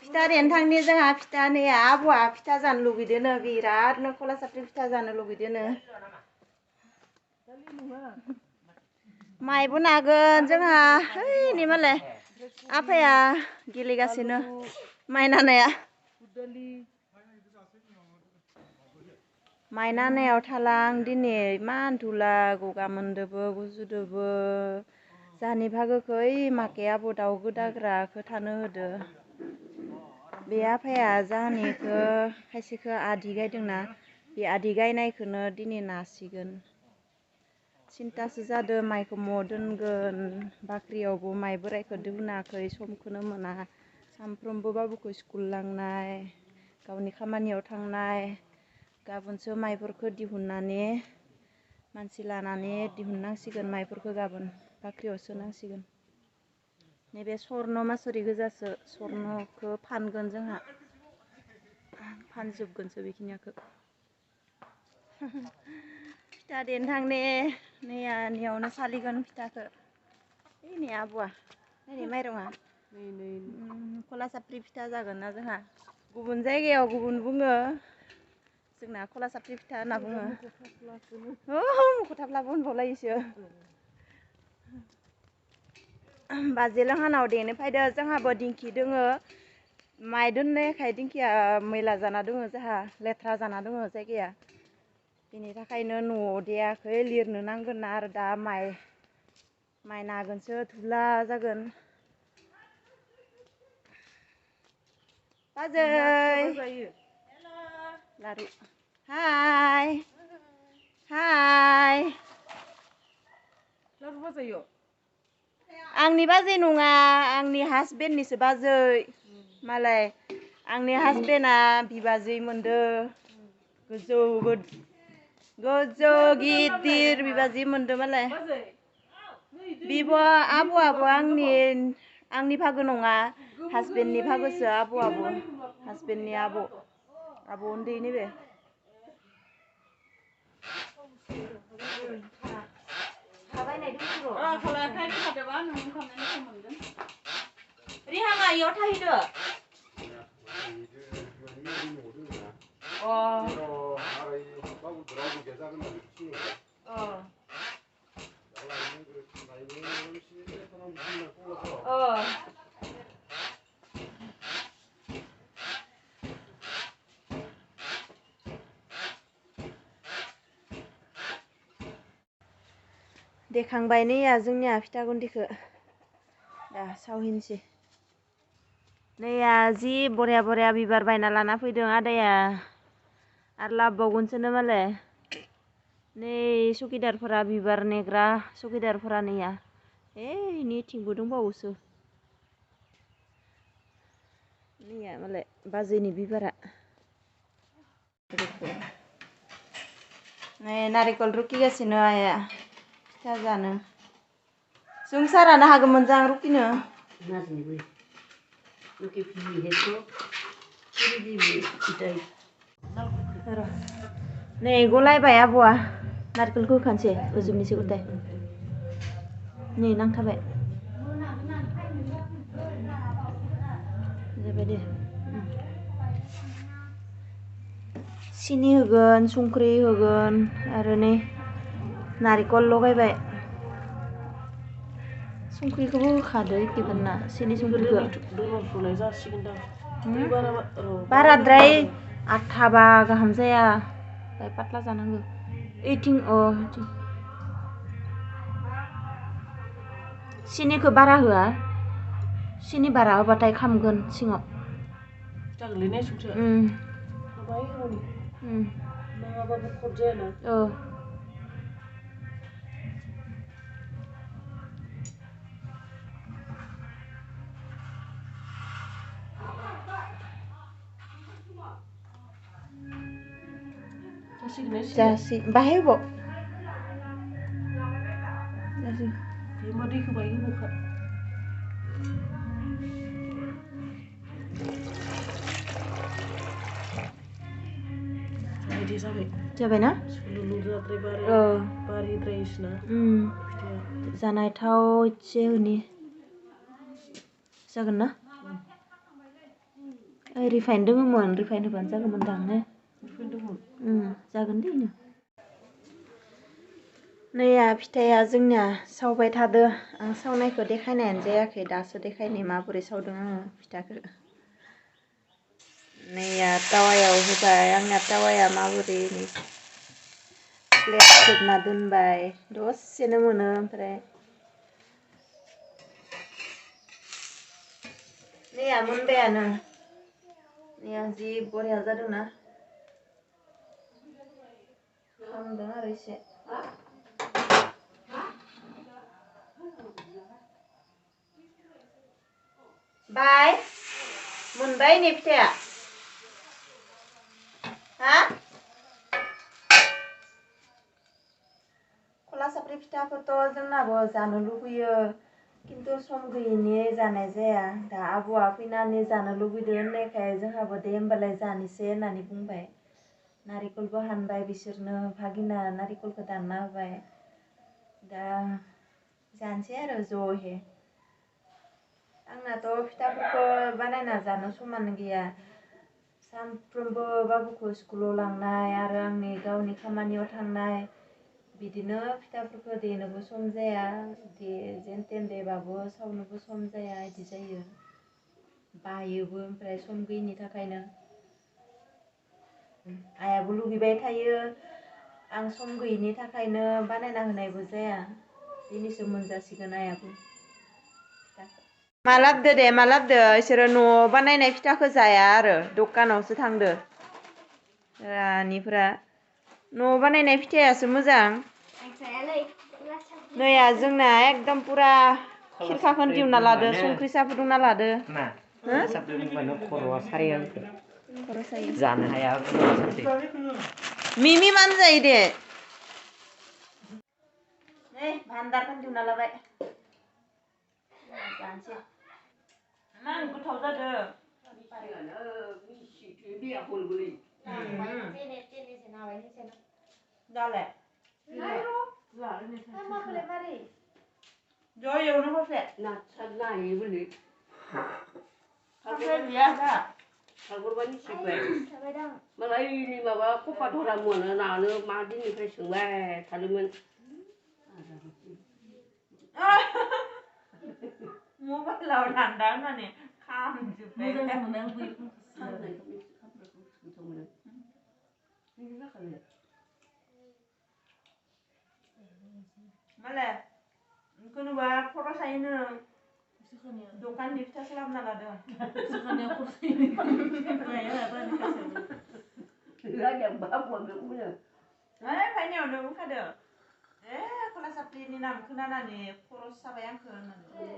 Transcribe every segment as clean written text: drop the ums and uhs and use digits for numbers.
फिथा देनो थांनि जोंहा फिथा नै आब'आ फिथा जानो लुगैदोनो बिरादनो खलासाफ्रि फिथा जानो लुगैदोनो माइबो नागोन जोंहा हैनि मालाय आफाया गेलेगासिनो माइ नानाया माइ नानायाव थालां दिनै इमान धुला गगा मोनदोबो गुजुदोबो जाहानि भागोखौ ओइ माके आबौ दाउ गोदाग्राखौ थानो होदो बे आफाया जाहानिखौ खायसेखौ आदि गायदोंना बे आदि गायनायखौनो दिनै नासिगोन सिन्तासो जादों माइखौ म दोनगोन बाख्रियावबो माइ बोरायखौ दिहुनाखै समखौनो मोना सामफ्रोमबो बाबुखौ स्कुल लांनाय गावनि खामानियाव थांनाय गाबोनसो माइफोरखौ दिहुननानै मानसि लानानै दिहुननांसिगोन माइफोरखौ गाबोन बाख्रियाव सोनांसिगोन नैबे स्वर्न मासुरि गोजासो स्वर्नखौ फानगोन जोंहा फानजोबगोनसो बेखिनियाखौ फिथा देनो थांने नैयावनो सालिगोन फिथाखौ नै आब'आ नै माइरङा खलासाफ्रि फिथा जागोन ना जोंहा गुबुन जायगायाव गुबुन बुङो जोंना खलासाफ्रि फिथा होनना बुङो मुखुथाब्लाबो होनबावलायोसो बाजै लोंहानाव देनो फैदो जोंहाबो दिंखि दोङो माइ दोननायखाय दिंखिया मैला जाना दङ जोंहा लेथ्रा जाना दङ जायगाया बेनि थाखायनो न'आव देयाखै लिरनो नांगोन ना आरो दा माइ नागोनसो धुला जागोन बाजै लारु हाय हाय लारु बाजायो आंनि बाजै नङा आंनि हासबेन्डनिसो बाजै मालाय आंनि हासबेन्डआ बिबाजै मोनदो गोजौ गोजौ गिदिर बिबाजै मोनदो मालाय बिब' आब'आबो आंनि भागो नङा हासबेन्डनि भागोसो आब'आबो हासबेन्डनि आब' उन्दै नैबे रिहाङा इयाव थाहैदो देखांबाय नैया जोंनिया फिथा गुन्दैखौ दा सावहैनोसै नैया जि बरिया बरिया बिबार बायना लाना फैदों आदाया आरो लाबोबावगोनसोनो मालाय नै सुकिदारफोरा बिबार नेग्रा सुकिदारफोरा नैया नैथिंबो दंबावोसो नैया मालाय बाजैनि बिबारा नै नारिखल रुखिगासिनो आइया फिथा जानो जोंसारानो हागौमोन जां रुखिनो नै गलायबाय आब'आ नारिखलखौ होखानोसै होजोबनोसै गथाय नै नांथाबाय जाबाय दे सिनि होगोन संख्रि होगोन आरो नै नारिखल लगायबाय संख्रिखौबो होखादो एखेबारे सिनि संख्रिखौ बाराद्राय आथाबा गाहाम जाया बाय पातला जानांगौ ओइथिं सिनिखौ बारा होआ सिनि बारा होबाथाय खामगोन सिङाव नङाबाबो खद जायाना जासि बाहाय होबाव दैखौ बाहाय होबावखा जाबाय ना जानाय थाव एसे होनि जागोन ना रिफाइन दङमोन रिफाइन होबानो जागौमोन दां ने जागोन दे नो नैया फिथाया जोंनिया सावबाय थादो आं सावनायखौ देखायनायानो जायाखै दासो देखायनाय माबोरै सावदों आङो फिथाखौ नैया तावायाव होबाय आंना तावाया माबोरै प्लेट खोबना दोनबाय दसेनो मोनो ओमफ्राय नैया मोनबायानो नैया जि बरिया जादोंना खामदों आरो एसे बाय मोनबाय नै फिथाया हा खलासाप्रि फिथाखौथ' जोंनाबो जानो लुबैयो खिन्थु सम गैयिनि जानाय जाया दा आबौआ फैनानै जानो लुबैदों होननायखाय जोंहाबो दे होमबालाय जानोसै होननानै बुंबाय नारिखलबो हानबाय बिसोरनो भागिना नारिखलखौ दानना होबाय दा जानोसै आरो ज'है आंनाथ' फिथाफोरखौ बानायना जानो समानो गैया सानफ्रोमबो बाबुखौ स्कुलाव लांनाय आरो आंनि गावनि खामानियाव थांनाय बिदिनो फिथाफोरखौ देनोबो सम जाया जेन तेन देबाबो सावनोबो सम जाया बिदि जायो बायोबो ओमफ्राय सम गैयिनि थाखायनो आइयाबो लुगैबाय थायो आं सम गैयिनि थाखायनो बानायना होनायबो जाया दिनैसो मोनजासिगोन आइयाबो मालाबदो दे मालाबदो इसोरो न'आव बानायनाय फिथाखौ जाया आरो दखानावसो थांदो रानिफ्रा न'आव बानायनाय फिथायासो मोजां नैया जोंना एकदम पुरा खिरखाखौनो दिहुनना लादो संख्रि साहा फुदुंना लादो खर' सायो जानो हाया मिमि मान जायो दे नै भान्दारखौनो दिहुनना लाबाय जानोसै मान गोथाव जादो दालाय जय एवनो हरसे मालायनि माबा कपा धरा मोनो नानो मा दिननिफ्राय सोंबाय थादोंमोन मबाइलाव दान्दा होननानै खामजोब्बाय मालाय कोनुबा खर' सायोनो दखाननि फिथासो लाबोना लादों फायनायावनो बुंखादो खलासाप्रिनि नाम खोनानानै खर' साबाय आंखो होननानै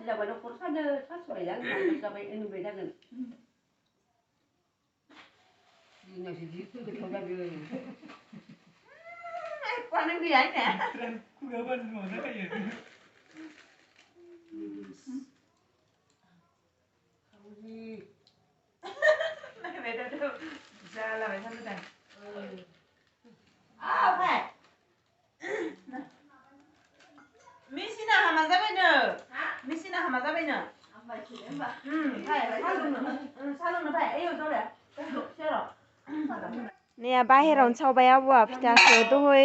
जाबाय खर' सादो सासुबाय जाबाय होनबाय जागोन गोथाव जादों पानो गैया जालाबाय थादों मेसिना हामा जाबायनो मेसिना हामा जाबायनो नैया बाहेरावनो सावबाय आबौआ फिथाखौ दहय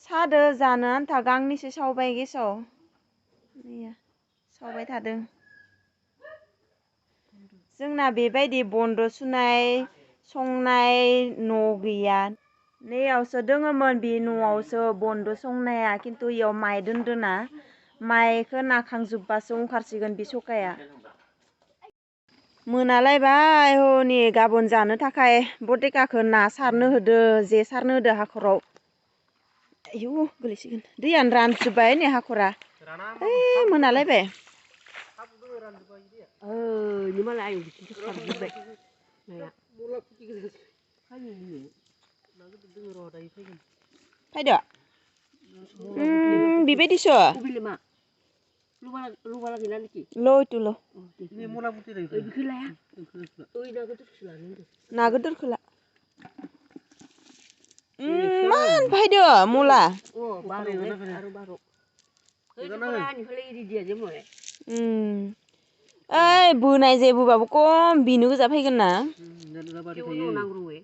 सादो जानो आन्था गांनैसो सावबाय गेसाव नैया सावबाय थादों जोंना बेबायदि बन्द सुनाय संनाय न' गैया नैयावसो दोङोमोन बे न'आवसो बन्द संनाया खिन्थु इयाव माइ दोनदोना माइखौ नाखांजोबबासो ओंखारसिगोन बे सखाया मोनालायबाय हनै गाबोन जानो थाखाय बटेकाखौ ना सारनो होदो जे सारनो होदो हाखराव आयु गोलैसिगोन दैयानो रानजोब्बाय नै हाखरा ओइ मोनालायबाय फैदो बेबायदिसो ना गोदोरखौ ला मान फैदो मुला ओइ बोनाय जेबोबाबो खम बिनो गोजा फैगोन ना बेयाव नांग्रोबाय